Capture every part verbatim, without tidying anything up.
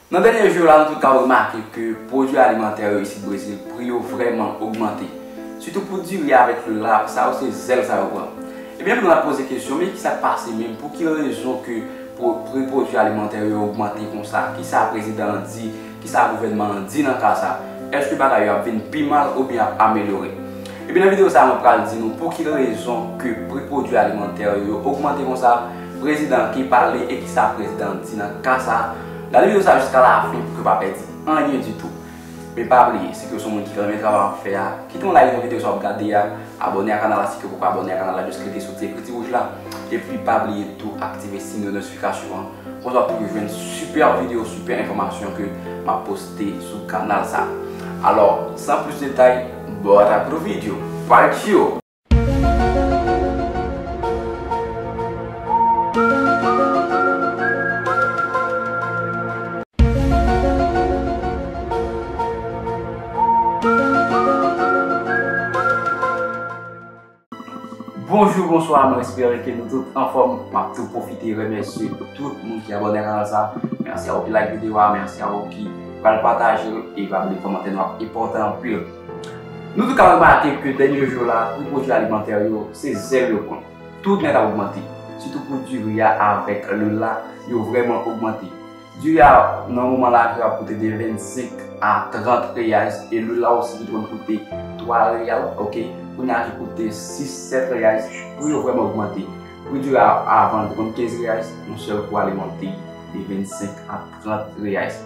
Nan dènye jou yo la, nou tout ka remake ke pwodui alimantè yo isit Brezil, pri yo vrèman ogmante. Sitou pou diri avèk lwil la, sa yo se zèl sa yo pran. Ebyen, nou ap poze kesyon, men kisa k pase menm? Pou ki rezon ke pri pwodui alimantè yo ogmante konsa? Kisa prezidan an di? Kisa gouvènman an di nan ka sa? Èske bagay yo ap vin pi mal oubyen ap amelyore? Ebyen, nan videyo sa a, mwen pral di nou pou ki rezon ke pri pwodui alimantè yo ogmante konsa, prezidan an ki pale e kisa prezidan an di nan ka sa. Gade videyo sa a jiska lafen pou ke w pa pèdi anyen ditou. Men pa bliye, si ke w se yon moun ki renmen travay m ap fè a, kite yon like nan videyo sa w ap gade a, abòne a kanal la si ke w poko abòne a kanal la, jis klike sou ti ekriti wouj la, epi pa bliye tou aktive siy de notifikasyon an. Konsa w ap toujou jwenn sipè videyo, sipè enfòmasyon ke m ap poste sou kanal sa. Alò, san plis detay, bò atak pou videyo. Party yo! Bonjou, bonswa, mwen espere ke nou tout anfòm. M ap tou pwofite remèsye tout moun ki abòne a kanal sa. Mèsi a ou ki like videyo a, mèsi a ou ki pral pataje l, e pa bliye kòmantè nou ap enpòtan anpil. Nou tout ka remake ke dènye jou la, pri pwodui alimantè yo, se zèl yo pran. Tout nèt ap ogmante. Sitou pou diri a avèk lwil la, yo vrèman ogmante. Diri a nan moman la ki ap koute de vennsenk a trant reais, e lwil la osi ki te konn koute twa real, oke, kounye a ki koute sis, sèt reais, pri yo vrèman ogmante. Pri diri a avan li te konn kenz reais, yon sèl kou a li monte de vennsenk a trant reais.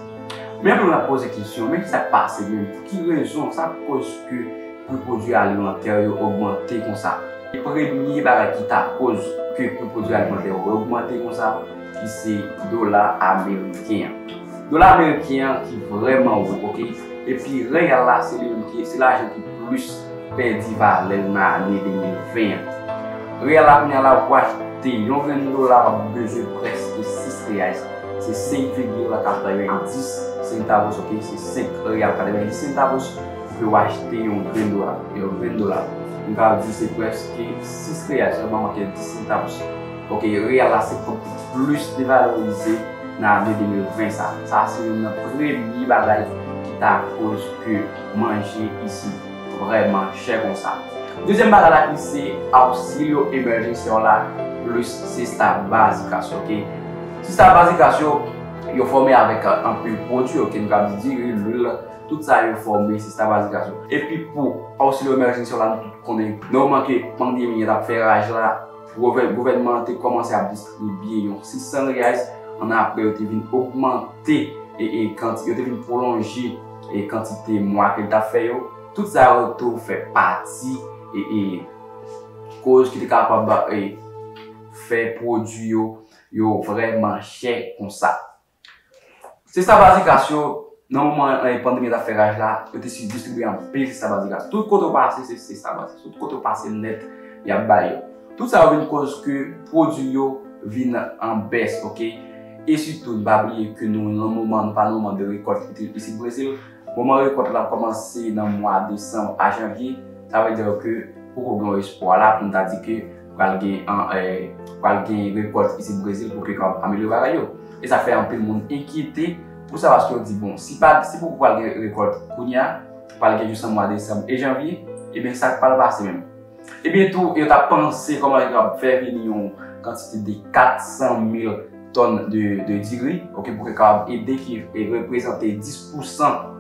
Men pou n ap poze kesyon, men kisa k pase menm? Pou ki rezon? Sa k koz ke pri pwodui alimantè yo ogmante konsa? Premye bagay ki ta koz ke pri pwodui alimantè yo ogmante konsa, ki se dola ameriken an. Dola ameriken an ki vrèman wo, oke? Epi reyal la, se li menm ki, se lajan ki plis pèdi valè l nan ane de mil ven an. Reyal la kounye a la pou achte yon grenn dola w ap bezwen prèske sis reais. Se senk vigil katrevenndis centavos, oke? Se senk reyal katrevenndis centavos pou w achte yon grenn dola. Yon grenn dola. M ka di se prèske sis reyal, sèlman manke dis centavos. Oke, reyal la se plis devalorize nan ane de mil ven sa. Sa se youn nan premye bagay ki ta koz ke manje isi vrèman chè konsa. Dezyèm bagay la ki se auxílio emergencial la plis cesta básicas, oke? Cesta básicas yo, yo fòme avèk, euh, anpil pwodui, oke? Nou ka di diri, lwil, tout sa yo fòme cesta básicas yo. Epi pou auxílio emergencial la, nou tout konnen, nan moman ke pandemi an t ap fè raj la, gouvè-, gouvènman an te kòmanse ap distribye yon sis san reais, annapre yo te vin ogmante e, e kanti-, yo te vin pwolonje e kantite mwa ke l t ap fè yo. Tout sa yo tou fè pati e, e koz ki te kapab, e, fè pwodui yo, yo vrèman chè konsa. Cesta básicas yo, nan moman, e, pandemi an t ap fè raj la, yo te si distribye anpil cesta básicas. Tout kote w pase, se cesta básicas. Tout kote w pase nèt, y ap bay yo. Tout sa yo vin koz ke pwodui yo vin an bès, oke? E sitou, n pa bliye ke nou nan moman, nou pa nan moman de rekòt isi Brezil. Moman rekòt la ap kòmanse nan mwa desanm a janvye. Sa vle di ke poko gen yon espwa la pou n ta di ke pral gen an, eh, pral gen rekòt isi Brezil pou ke kapab amelyore bagay yo. E sa fè anpil moun enkyete pou sa, paske yo di, bon, si pa, si poko pral gen rekòt kounye a, pral gen jis nan mwa desanm e janvye, ebyen sa k pral pase menm? Ebyen tou, yo t ap panse kòman yo kapab fè vini yon kantite de kat san mil tòn de, de diri, oke, pou ke kapab ede ki e reprezante dis pousan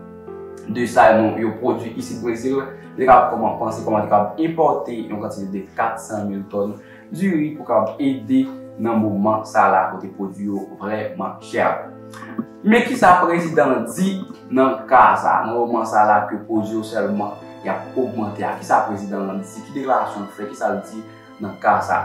de sa nou, yo pwodui isi Brezil, yo te kapab kòman panse kòman yo te kapab enpòte yon kantite de kat san mil tòn diri pou kapab ede nan moman sa la kote pwodui yo vrèman chè. Men kisa prezidan an di nan ka sa, nan moman sa la ke pwodui yo sèlman y ap ogmante a? Kisa prezidan an di? Ki deklarasyon l fè? Kisa l di nan ka sa?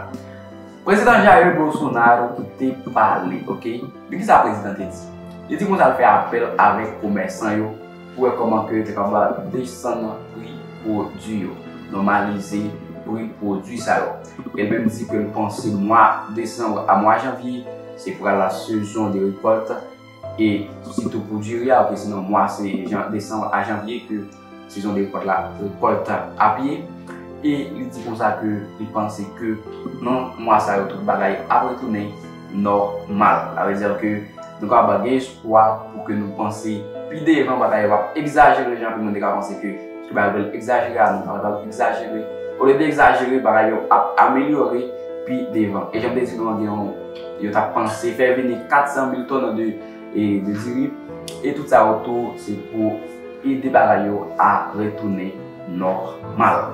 Prezidan Jair Bolsonaro ki te pale, oke? Men kisa prezidan te di? Li di konsa l fè apèl avèk komèsan yo pou wè kòman ke yo te kapab desann pri pwodui yo, nòmalize pri pwodui sa yo. E l menm di ke l panse mwa desanm a mwa janvye se pral la sezon de rekòt, e sitou pou diri a, oke, se nan mwa se jan, desanm a janvye ke sezon de rekòt la, rekòt ap ye. E li di konsa ke li panse ke nan mwa sa yo tout bagay ap retounen nòmal. Sa vle di ke Nou ka gen espwa pou ke nou panse pi devan, bagay yo p ap egzajere jan anpil moun te ka panse ke, ke bagay yo egzajere a, non, bagay yo p ap egzajere. Olye de egzajere, bagay yo ap amelyore pi devan. E jan m te di nou, gen yon, yo t ap panse fè vini kat san mil tòn de, e, de diri. E tout sa yo tou, se pou ede bagay yo a retounen nòmal.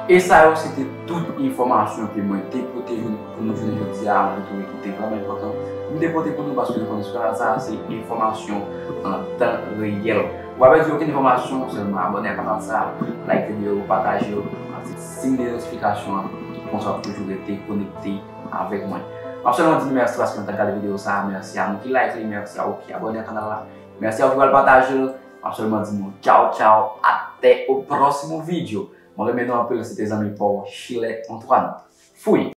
E sa yo, se te tout enfòmasyon ke mwen te pote vin pou nou jounen jodi a, mwen te twouve ki te vrèman enpòtan. Mwen te pote pou nou paske nou konnen sou kanal sa a, se enfòmasyon an tan reyèl. Ou pa pèdi okenn enfòmasyon, sèlman abòne ak kanal sa a, like videyo, pataje yo, aktive siy de notifikasyon an, konsa w ap toujou rete konekte avèk mwen. M ap sèlman di nou mèsi paske nou t ap gade videyo sa a, mèsi a nou ki like li, mèsi a ou ki abòne ak kanal la, mèsi a ou ki pral pataje l. M ap sèlman di nou tchaw tchaw, até o próximo vídeo. Mwen renmen nou anpil, se te zanmi pa w Chilè Antoine. Fouy!